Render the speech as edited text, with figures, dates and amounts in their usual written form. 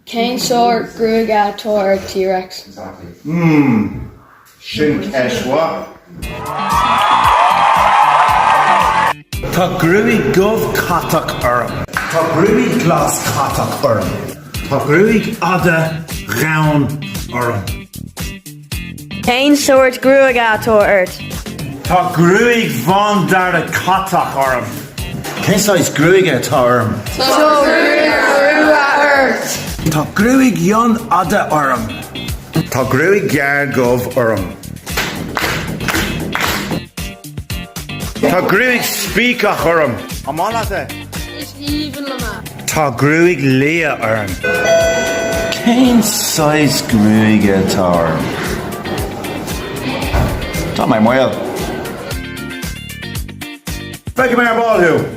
Cén sórt gruaige atá ar T-Rex? Hmm, sin ceist mhaith. Tá gruaig dhubh chatach orm. Tá gruaig ghlas chatach orm. Tá gruaig fhada dhonn orm. Cén sórt gruaige atá ort? Tá gruaig bhándearg chatach orm. Cén saghas gruaige atá orm? Tá gruaig rua ort. Tá gruaig fhionn fhada orm. Tá gruaig ghearr dhubh orm. Tá gruaig spíceach orm. An maith leat é? Is aoibhinn liom é. Tá gruaig liath orm. Cén saghas gruaige atá orm? Tá mé maol. Feicfidh mé ar ball thú!